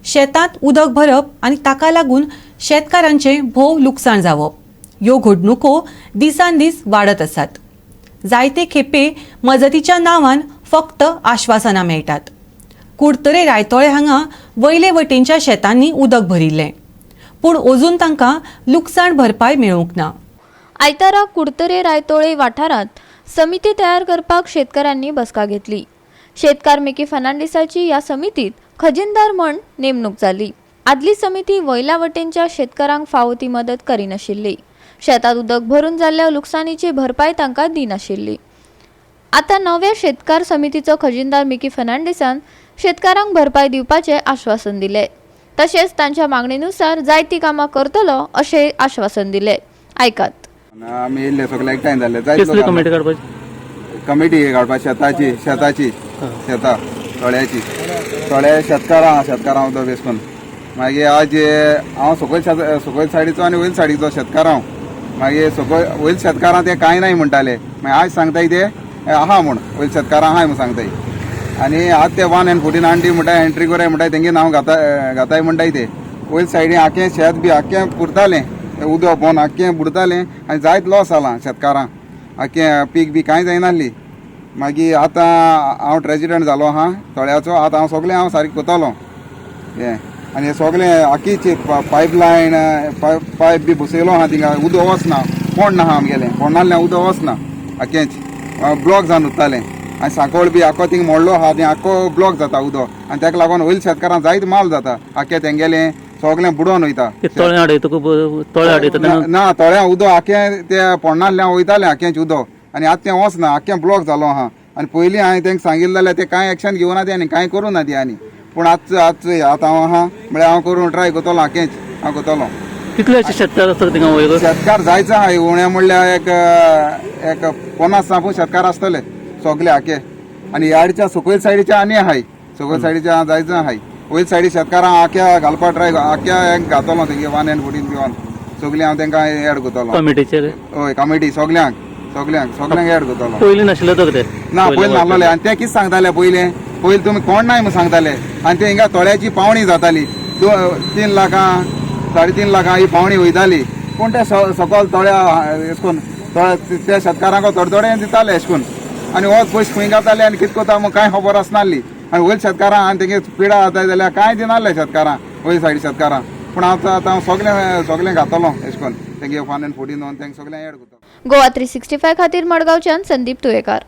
शेतांत उदक भरप आनी ताका लागून शेतकारांचें भोव लुकसाण जावप ह्यो घडणुको दिसान दीस वाडत आसात. जायते खेपे मजतीच्या नांवान फक्त आश्वासनां मेळटात. कुडतरे रायतोळे हांगा वयले वटेनच्या शेतांनी उदक भरिल्लें, पूण अजून तांकां लुकसाण भरपाय मेळूंक ना. आयतारा कुडतरे रायतोळे वाठारांत समिती तयार करपाक शेतकारांनी बसका घेतली. शेतकार मिकी फर्नांडीसाची ह्या समितीत खजिनदार म्हण नेमणूक जाली. आदली समिती वयल्या वटेनच्या शेतकारांक फावो ती मदत करिनाशिल्ली. शेतात उदक भरून जाल्ल्या लुकसाणीची भरपाय तांकां दिनाशिल्ली. आतां नव्या शेतकार समितीचो खजिनदार मिकी फर्नांडीसान शेतकारांक भरपाय दिवपाचें आश्वासन दिलें. तशेंच तांच्या मागणेनुसार जायतीं कामां करतलो अशें आश्वासन दिलें. आयकात. आमी येयल्ले सगळे एकठांय जाल्ले जायते कसली लोक कमिटी काडपाची? कमिटी काडपा शेताची, शेताची, शेतां तळ्याची, थोडे शेतकारां आहा, शेतकारां उदक बेस करून. मागीर आज हांव सकयल सकयल सायडीचो आनी वयल सायडीचो शेतकार हांव. मागीर सकयल वयल शेतकारां ते कांय नाय म्हणटाले, मागीर आज सांगताय ते आहा म्हूण, वयल शेतकारां आहाय म्हूण सांगताय. आनी आज ते 1 एंड 14 आंटी म्हणटाय एंट्री कराय म्हणटाय, तेंगे नांव घाता घाताय म्हणटाय. ते वयल सायडीन आख्खें शेत बी आख्खें पुरतालें, उदक पोवन आख्खें बुडतालें आनी जायत लॉस जाला शेतकारांक, आख्खें पीक बी कांय जायनासली. मागीर आतां हांव प्रेजिडंट जालो आहा तळ्याचो. आतां हांव सगळें हांव सारकें करतलो हें. आनी हें सगळें आखीची पायप लायन पायप बी बसयलो आहा. थिंगा उदक वचना, कोण ना आहा आमगेलें, कोणालें उदक वचना, आख्खेंच ब्लॉक जावन उरतालें. आनी सांकळ बी आख्खो थिंग मोडलो आहा, आनी आख्खो ब्लॉक जाता उदक, आनी ताका लागून वयल्या शेतकारांक जायत माल जाता, आख्खें तेंगेलें सगळें बुडोन वयता. ते तळें हाडयता, खूब तळें हाडयता तेन्ना? ना, तळ्या उदक आख्खें ते पोडणांतल्यान वयतालें आख्खेंच उदक, आनी आतां तें वचना, आख्खें ब्लॉक जालो आहा. आनी पयलीं हांवें तांकां सांगिल्लें जाल्यार ते कांय एक्शन घेवना ते आनी कांय करूं ना ते. आनी पूण आतां आतां आतां हांव आहा म्हळ्यार हांव करूं ट्राय करतलो, आख्खेंच हांव करतलो. कितले अशे शेतकार आसतात थिंगा वयर? शेतकार जायचो आहा, उणें म्हणल्यार एक एक 50 सापून शेतकार आसतले सगळे आखे. आनी याडच्या सकयल सायडीच्या आनी आहाय, सकयल सायडीच्या जायचो आहाय. वयर सायडी शेतकारां आख्या घालपा ट्राय, आख्या एक घातलो तेंगे 1 एंड 14 बी 1 सगळीं हांव तांकां एड करतलो. कमिटीचेर? हय, कमिटी सगल्यांक सगल्यांक सगल्यांक एड करतलो. पयलीं नाशिल्ले तर ते? ना, पयलीं नासलेले. आनी ते कितें सांगताले पयलें, पयलीं तुमी कोण नाय म्हूण सांगताले. आनी ते हिंगा तळ्याची पावणी जाताली 3 लाखां, 3.5 लाखां ही पावणी वयताली. पूण ते सकयल तळ्या एश कोन तळ्या ते शेतकारांक थोडे थोडे दिताले एश कोन, आनी होच पयशे खंय घाताले आनी कितें करता म्हूण कांय खबर आसनासली. आनी वयर शेतकारां आनी तेंगे पिडा जाता जाल्यार कांय दिनासले शेतकारां, वयर सायडी शेतकारां. पूण आतां आतां हांव सगळें सगळें घातलो एश कोन तेंगे 1 एंड 14 तांकां सगळें एड करतलो. गोवा 365 खातीर मडगांवच्यान संदीप तुयेकार.